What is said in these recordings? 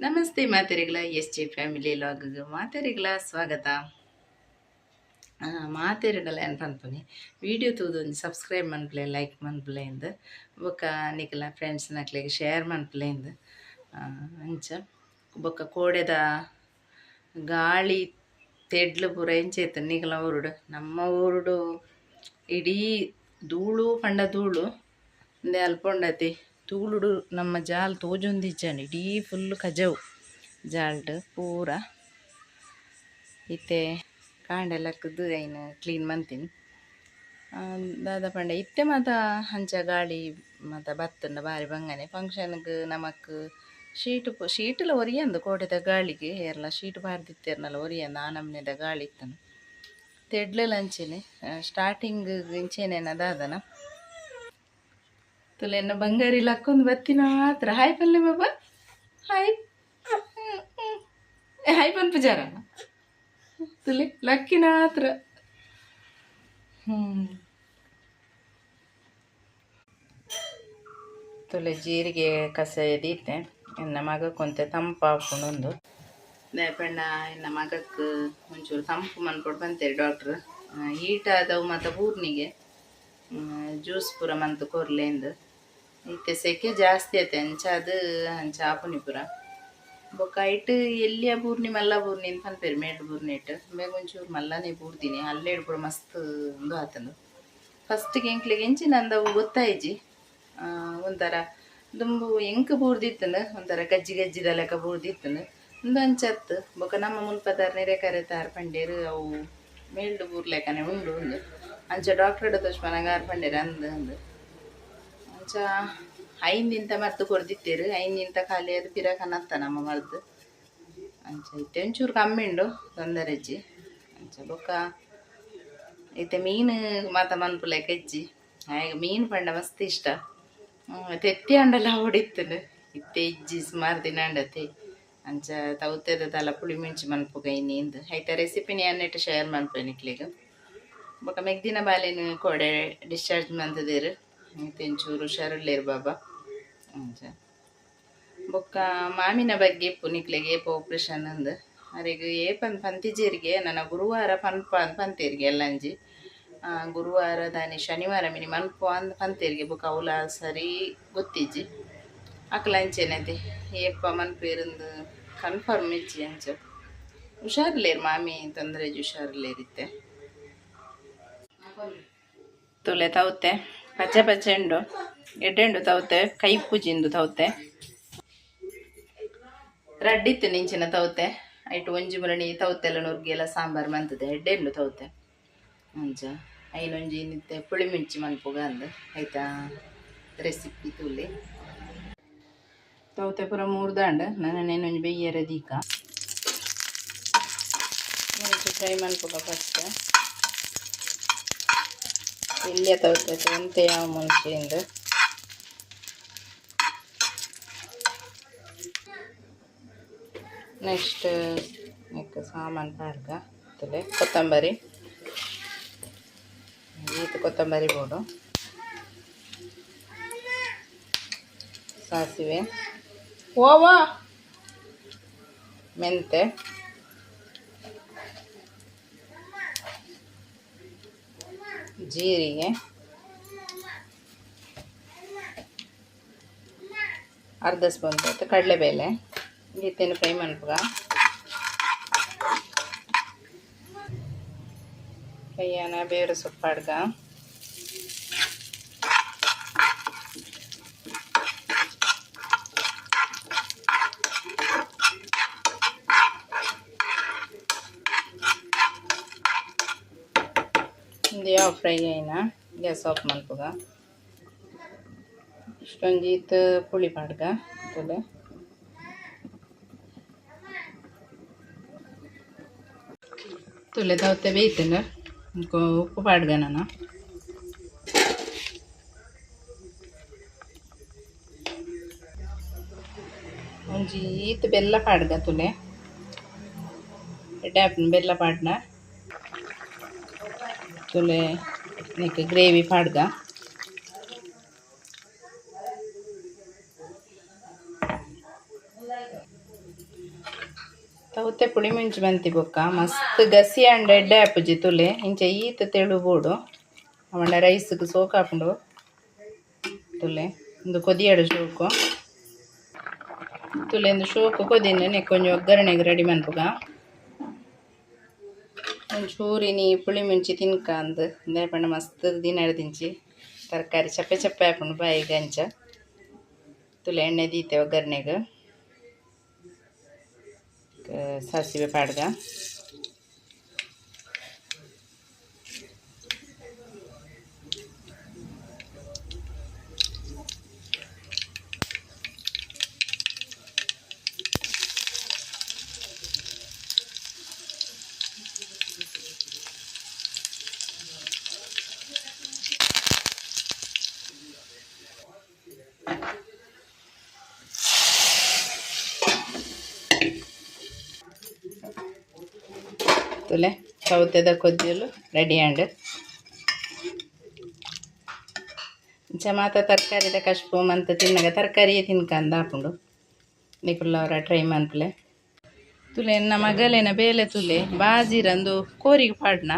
ನಮಸ್ತೆ ಮಾತೆರಿಗಳ S J family vlog ಮಾತೆರಿಗಳ ಸ್ವಾಗತ. ಮಾತೆರಿಡಲ ಏನು ಪನ್ಪುನಿ ವಿಡಿಯೋ ತೂದು ಒಂಜಿ ಸಬ್ಸ್ಕ್ರೈಬ್ ಮನ್ಪುಲೆ, ಲೈಕ್ ಮನ್ಪುಲೆ ಇಂದ್ ಬೊಕ್ಕ ನಿಕಲ ಫ್ರೆಂಡ್ಸ್ ನಕ್ಲೆಗ್ ಶೇರ್ ಮನ್ಪುಲೆ ಇಂದ್. ಅಂಚ ಬೊಕ್ಕ ಕೋಡೆದ ಗಾಳಿ ತೆಡ್ಲು ಪೂರ ಎಂಚ ನಿಕಲ ಊರುಡು, ನಮ್ಮ ಊರುಡು ಇಡೀ ಧೂಳು ಪಂಡ ಧೂಳು ಇಂದೆ ಅಲ್ಪ ಉಂಡತಿ ತೂಳುಡು ನಮ್ಮ ಜಾಲ್ ತೋಜೊಂದಿಜ್ಜಂಡ್, ಇಡೀ ಫುಲ್ ಕಜವು ಜಾಲ್ಡ್ ಪೂರ. ಇತ್ತೆ ಕಾಂಡೆ ಲಕ್ಕುದು ಐನ್ ಕ್ಲೀನ್ ಮಂತಿನಿ. ದಾದ ಪಂಡ ಇತ್ತೆ ಮಾತ ಅಂಚ ಗಾಳಿ ಮಾತ ಬತ್ತುಂಡ ಬಾರಿ ಬಂಗನೆ. ಫಂಕ್ಷನ್ಗ್ ನಮಕ್ ಶೀಟ್ ಶೀಟುಲ ಒರಿಯಂದು ಕೋಡೆದ ಗಾಳಿಗೆ ಏರ್ಲ ಶೀಟ್ ಪಾಡ್ದಿತ್ತೆರ್ನಲ ಒರಿಯಂದು ಆ ನಮೂನೆದ ಗಾಳಿ ಇತ್ತನು. ತೆಡ್ಲುಲ ಅಂಚೆನೆ ಸ್ಟಾರ್ಟಿಂಗ್ ಇಂಚೆನೇನ ದಾದನ ತುಲೆನ್ನ ಬಂಗಾರಿ ಲಕ್ಕೊಂದು ಬತ್ತಿನ ಮಾತ್ರ. ಹಾಯ್ ಪಲ್ಲೆ ಬಾಬಾ, ಹಾಯ್ ಹಾಯ್ ಪನ್ಪುಜಾರ ತುಲೆ ಲಕ್ಕಿನ ಮಾತ್ರ. ತುಲೆ ಜೀರಿಗೆ ಕಷಾಯ ದೀತೆ ಎನ್ನ ಮಗಕ್ಕೊಂತೆ ತಂಪಾಪುಂಡೊಂದು ಪಂಡ ಎನ್ನ ಮಗಕ್ಕೆ ಒಂಚೂರು ತಂಪು ಮನ್ಪೊಡು ಪಂತೇರಿ ಡಾಕ್ಟ್ರ್. ಹೀಟ್ ಆದವು ಮಾತ ಬೂರ್ನಿಗೆ ಜ್ಯೂಸ್ ಪೂರ ಮಂತ್ ಕೊರ್ಲೇಂದು. ಇತ್ತೆ ಸೆಕೆ ಜಾಸ್ತಿ ಐತೆ ಅಂಚಾದ್ ಅಂಚ ಆಪುನಿ ಪೂರ. ಬೊಕ್ಕ ಐಟ್ ಎಲ್ಲಿಯ ಬೂರ್ನಿ ಮಲ್ಲ ಬೂರ್ನಿ ಅಂತ ಪನ್ಪೆರ್ ಮೇಡ್ ಬೂರ್ನಿ ಇಟ್ಟು ಬೇಗ ಒಂಚೂರು ಮಲ್ಲನೇ ಬೂರ್ದಿನಿ ಅಲ್ಲೇಡ್ ಪೂರ ಮಸ್ತ್ ಉಂದು ಆತಂದು. ಫಸ್ಟ್ಗೆ ಎಂಕ್ಲೆಗ್ ಎಂಚಿನ ಅಂದವು ಗೊತ್ತಾಯಿಜಿ, ಒಂಥರ ದುಂಬು ಎಂಕ್ ಬೂರ್ದಿತ್ತಂದು ಒಂಥರ ಗಜ್ಜಿ ಗಜ್ಜಿದ ಲೆಕ್ಕ ಬೂರ್ದಿತ್ತಂದು ಉಂದು ಅಂಚತ್ತು. ಬೊಕ್ಕ ನಮ್ಮ ಮುಲ್ಪದಾರ್ ನೆರೆ ಕರೆತಾರ್ ಪಂಡೇರು ಅವು ಮೇಲ್ಡ್ ಬೂರ್ಲೆಕ್ಕನೆ ಉಂಡು ಉಂದು ಅಂಚ ಡಾಕ್ಟರ್ ತೋಜ್ಪನಗ ಆರ್ ಪಂಡೇರು ಅಂದ್ ಅಂದು. ಅಂಚ ಐಂದಿಂತ ಮದ್ದು ಕೊರ್ದಿತ್ತೇರು, ಐಂದಿಂತ ಖಾಲಿ ಅದು ಪಿರ ಕನತ್ತ ನಮ್ಮ ಮದ್ದು. ಅಂಚ ಇತ್ತೆ ಒಂಚೂರು ಕಮ್ಮಿ ಉಂಡು ತೊಂದರೆ ಇಜ್ಜಿ. ಅಂಚ ಬೊಕ್ಕ ಇತ್ತೆ ಮೀನು ಮಾತ ಮನ್ಪುಲೆಕ ಇಜ್ಜಿ, ಆಯಗ್ ಮೀನು ಪಂಡ ಮಸ್ತ್ ಇಷ್ಟ. ತೆತ್ತಿ ಅಂಡಲ ಹೊಡಿತ್ತಂಡು ಇತ್ತೆ ಇಜ್ಜಿ ಸುಮಾರು ದಿನ ಅಂಡತೆ. ಅಂಚ ತೌತೆದ ತಲ ಪುಳಿ ಮಿಂಚಿ ಮನ್ಪುಗ ಇನ್ನಿಂದು ಐತ ರೆಸಿಪಿನಿ ಅನ್ನಿಟ್ಟು ಶೇರ್ ಮನ್ಪೆ ನಿಕ್ಲೆಗ್. ಬೊಕ್ಕ ಮೆಗ್ದಿನ ಬಾಲೆನ್ ಕೋಡೆ ಡಿಸ್ಚಾರ್ಜ್ ಮಂತದೇರು, ಇತ್ತೆ ಒಂಚೂರು ಹುಷಾರುಲ್ಲೇರು ಬಾಬಾ. ಅಂಚ ಬೊಕ್ಕ ಮಾಮಿನ ಬಗ್ಗೆ ಇಪ್ಪು ನಿಕ್ಲೆಗ್ ಏಪ ಆಪ್ರೇಷನ್ ಅಂದ್ ಅರೆಗ್ ಏಪನ್ ಪಂತಿಜೇರಿಗೆ ನನ್ನ ಗುರುವಾರ ಪನ್ಪ ಅಂದ್ ಪಂತೇರಿಗೆ ಎಲ್ಲಂಜಿ. ಗುರುವಾರ ದಾನಿ ಶನಿವಾರ ಮಿನಿ ಮನ್ಪು ಅಂದ್ ಪಂತೇರಿಗೆ ಬೊಕ್ಕ ಅವ್ಲ ಸರಿ ಗೊತ್ತಿಜ್ಜಿ ಅಕ್ಲ ಅಂಚೆನತೆ ಏಪ ಮನ್ಪೇರಿಂದು ಕನ್ಫರ್ಮ್ ಇಜ್ಜಿ. ಅಂಚ ಹುಷಾರಿಲ್ಲೇರು ಮಾಮಿ ತೊಂದರೆ ಹುಷಾರಿಲ್ಲೇರಿತ್ತೆ. ತುಲೆ ತೌತೆ ಪಚ್ಚೆ ಪಚ್ಚೆ ಉಂಡು ಎಡ್ಡೆ ತೌತೆ ಕೈ ಪೂಜಿಂದು ತೌತೆ ರಡ್ಡಿತ್ತು ನಿಂಚಿನ ತೌತೆ ಐಟು ಒಂಜಿ ಮುರಣಿ ತೌತೆಲ್ಲ ನುರ್ಗಿ ಎಲ್ಲ ಸಾಂಬಾರು ಮಂತದೆ ಎಡ್ಡೆ ಉಂಡು ತೌತೆ. ಅಂಚ ಐನೊಂಜಿ ನಿತ್ತೆ ಪುಳಿಮಿಂಚಿ ಮನ್ಪುಗ ಅಂದ್ ಆಯ್ತಾ ರೆಸಿಪಿ ತೂಲೆ. ತೌತೆ ಪೂರ ಮೂರ್ದಾಂಡ್ ನಾನು ಒಂಜಿ ಬೆಯ್ಯರ ದೀಕ ಮುಂಚೆ ಫ್ರೈ ಮನ್ಪುಗ ಫಸ್ಟ್. ಎಲ್ಲಿಯ ತೌತೆ ಒಂತೆ ಯಾವ ಮುಂಚೆಯಿಂದ ನೆಕ್ಸ್ಟ್ ಸಾಮಾನು ಪಾಡ್ಗ ತುಲೆ ಕೊತ್ತಂಬರಿ ಈತ ಕೊತ್ತಂಬರಿ ಬೋಡು, ಸಾಸಿವೆ, ಓವಾ ಮೆಂತೆ, ಜೀರಿಗೆ, ಅರ್ಧ ಸ್ಪೂನ್ ಕಡಲೆಬೇಳೆ ಈತೇನು ಫ್ರೈ ಮನ್ಪುಗ. ಫ್ರೈ ಆನ ಬೇರೆ ಸೊಪ್ಪು ಪಾಡ್ಗ. ಇದು ಯಾವ ಫ್ರೈ ಆಯ್ನ ಗ್ಯಾಸ್ ಆಫ್ ಮನ್ಪುಗ. ಇಷ್ಟೊಂಜಿ ಇತ್ತು ಪುಳಿ ಪಾಡ್ಗ ತುಲೆ. ತುಲೆ ತೌತೆ ಬೇಯ್ತಂಡ ಉಪ್ಪು ಪಾಡ್ಗ ನಾನು. ಒಂಜಿ ಈತ್ ಬೆಲ್ಲ ಪಾಡ್ಗ ತುಲೆ ಎಡ್ಡೆ ಆಪುಂಡು ಬೆಲ್ಲ ಪಾಡ್ನ ತುಲೆ ನೆಕ್ ಗ್ರೇವಿ ಪಾಡ್ಗ. ತೌತೆ ಪುಳಿ ಮುಂಚಿ ಮಂತಿ ಬೊಕ್ಕ ಮಸ್ತ್ ಗಸಿ ಅಂಡ್ ಎಡ್ಡೆ ಆಪುಜಿ ತುಲೆ ಇಂಚ ಈತ ತೆಳು ಬೋಡು ಅವನ ರೈಸ್ಗೆ ಸೋಕಾಪುಂಡು ತುಲೆ ಒಂದು ಕೊದಿಯಡು ಶೋಕು ತುಲೆ ಒಂದು ಶೋಕು ಕೊದಿನ ಕೊಂಚ ಒಗ್ಗರಣೆಗೆ ರೆಡಿ ಮನ್ಪುಗ ಒಂಚೂರಿನಿ ಪುಳಿ ಮುಂಚಿ ತಿನ್ಕ ಅಂದ್ ಪಂಡ ಮಸ್ತ್ ದಿನ ತಿಂಚಿ ತರಕಾರಿ ಚಪ್ಪೆ ಚಪ್ಪೆ ಆಪುಂಡು ಬಾಯಿಗೆ ಅಂಚ ತುಲೆ ಎಣ್ಣೆ ದೀತೆ ಒಗ್ಗರಣೆಗೆ ಸಾಸಿವೆ ಪಾಡ್ಗ ತುಲೆ ಸೌತೆದ ಕೊದ್ದಿಲು ರೆಡಿ ಆಂಡ್ ಇಂಚ ಮಾತ ತರಕಾರಿದ ಕಶ್ಪು ಮಂತ ತಿನ್ನಗ ತರಕಾರಿ ತಿನ್ಕಂದ ಆಪುಂಡು ನಿಕುಲ್ಲವರ ಟ್ರೈ ಮನ್ಪುಲೆ ತುಲೆ ಎನ್ನ ಮಗಲೇನ ಬೇಲೆ ತುಲೆ ಬಾಜಿರಂದು ಕೋರಿಗೆ ಪಾಡ್ನ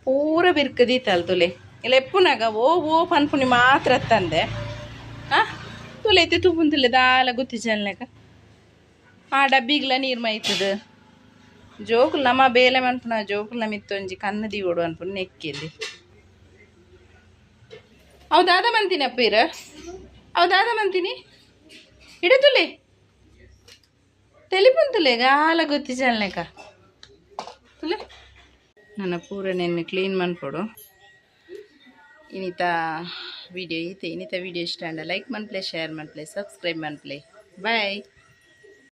ಪೂರ ಬಿರ್ಕ ದೀತಲ್ ತುಲೆ ಇಲ್ಲ ಎಪ್ಪುನಾಗ ಓ ಓ ಪನ್ಪುನಿ ಮಾತ್ರ ತಂದೆ ಆ ತುಲೆ ಐತೆ ತುಪ್ಪುನ್ ತುಲೆ ದಾಲ ಗುತ್ತಿ ಚಲ್ಲೆಕ ಆ ಡಬ್ಬಿಗ್ಲ ನೀರು ಮೈತದ ಜೋಕುಲು ನಮ್ಮ ಬೇಲೆ ಮನ್ಪುನ ಜೋಕುಲು ಮಿತ್ತೊಂಜಿ ಕಣ್ಣು ದೀವೊಡು ಅನ್ಪುನ ನೆಕ್ಕಿಲ್ಲಿ ಅವು ದಾದ ಮಂತೀನಿ ಅಪ್ಪ ಇರ ಅವು ದಾದ ಮಂತೀನಿ ಇಡತುಲೆ ತೆಲಿಪುಂತುಲೆ ಗಾಲ ಗೊತ್ತಿ ಚಲ್ಲೆಕ ತುಲೆ ನನ್ನ ಪೂರ ನೆನ್ನೆ ಕ್ಲೀನ್ ಮನ್ಪೊಡು ಇನ್ನಿತ ವಿಡಿಯೋ ಈತೆ ಇನ್ನಿತ ವಿಡಿಯೋ ಇಷ್ಟ ಅಂಡ ಲೈಕ್ ಮನ್ಪ್ಲೆ ಶೇರ್ ಮನ್ಪ್ಲೆ ಸಬ್ಸ್ಕ್ರೈಬ್ ಮನ್ಪ್ಲೆ ಬಾಯ್.